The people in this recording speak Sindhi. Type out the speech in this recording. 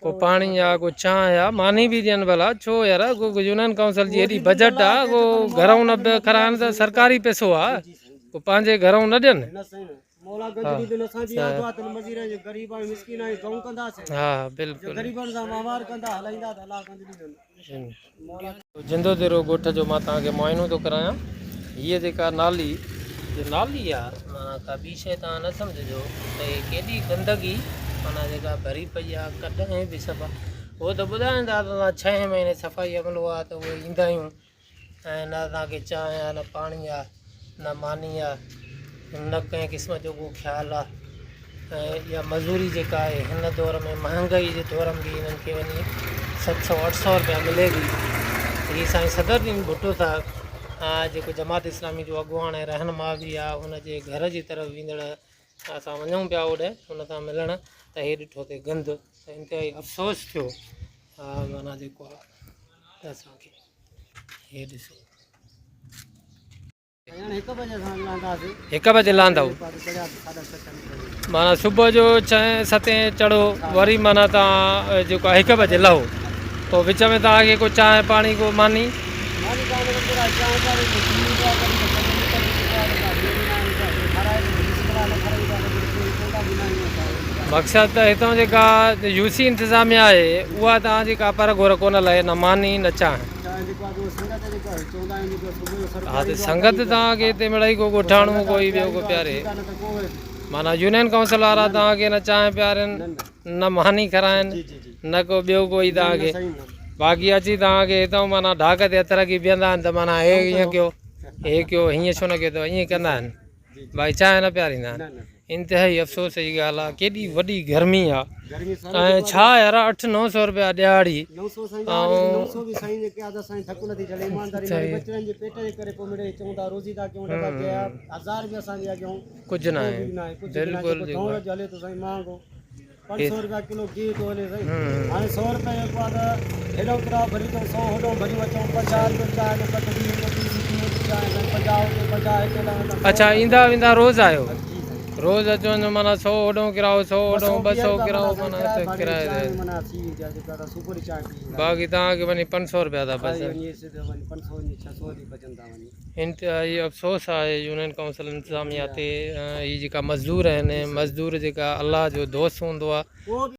ڪو پاڻي آ ڪو چانهه آ ماني به ڏين ڀلا ڇو يار ڪو يونين ڪائونسل جي ايڏي بجيٽ آ ڪو گهرئون نه به کارائن ته سرڪاري پئسو آ ڪو پنهنجي گهرئون نه ڏين. ها بلڪل. جندو ديرو ڳوٺ جو مان توهان کي معائنو ٿو ڪرايان. هيء جيڪا نالي جو نالي آ معنيٰ ڪا ٻي شيء توهان نه سمجهجو ته هي ڪيڏي گندگي معنيٰ جيڪا ڀري پئي آ ڪڏهن به صفا هو ته ٻڌائين ٿا ته اسان ڇهين مهيني صفائي عملو آ ته اهي ايندا آهيون ۽ نه اسان کي چانهه آ نه پاڻي آ نه ماني آ نه ڪنهن قسم جو ڪو خيال آ ۽ اها مزوري جيڪا آهي هن دور ۾ مهانگائي جي دور ۾ به هنن کي وڃي ست سو اٺ سو روپيا ملي ٿي. هي سائين صدر الدين ڀٽو صاحب جيڪو جماعت اسلامي جو اڳواڻ ۽ رهنما به آ ان جي گهر جي طرف ويندڙ اسان وڃون پيا اوڏي ان سان ملڻ ته هي ڏٺو تي گند ته انتهائي افسوس ٿيو معنيٰ جيڪو آ اسان کي هي ڏسو. هڪ بجي لهندؤ معنيٰ صبح جو ڇهين ستين چڙهو وري معنيٰ تان جيڪو آهي هڪ بجي لهو پوء وچ ۾ توهان کي ڪو چانهه پاڻي ڪو ماني مقصد ته هتان جيڪا يو سي انتظاميا آهي اها توهان جي ڪا پر گهور ڪونه لهي نه ماني نه چانهه ها ته سنگت توهان کي هتي مڙئي ڪو ڳوٺاڻو ڪوئي ٻيو ڪو پياري معنيٰ يونين ڪائونسل وارا توهان کي نه چانهه پيارين نه ماني کارائين نه ڪو ٻيو ڪوئي توهان کي باقي اچي توهان کي هتان معنيٰ ڍاڪ تي هٿ رکي بيهندا آهن ته معنيٰ هي ائين ڪيو هي ڪيو هيئن ڇو نه ڪيو اٿو ائين ڪندا آهن ڀائي چانهه نه پياريندا آهن انتهائي افسوس جي ڳالهه آ ڪيڏي وڏي گرمي آ ۽ ڇا يار اٺ نو سو روپيا ڏهاڙي ڪجهه ناهي بلڪل پنج سو روپيا ڪلو گيهه ٿو هلي سائين هاڻي سو روپيا جيڪو آ ته هيڏو ڪرايو ڀري اچون سو هوڏو ڀري اچون پنجاهه روپيا چانهه جو ڪٽ ويهه روپيا پيسي ٽيهه روپيا چانهه سائين پنجاهه هتي پنجاهه هتي لڳندا اڇا ايندا ويندا روز آهيو روز اچ وڃ معنيٰ سو هوڏو ڪرايو سو هوڏو ٻه سو ڪرايو معنيٰ ته ڪرايو باقي توهان کي وڃي پنج سو روپيا ٿا بچن انتهائي افسوس آهي يونين ڪائونسل انتظاميا تي هي جيڪا مزدور آهن مزدور جيڪا الله جو دوست هوندو آهي.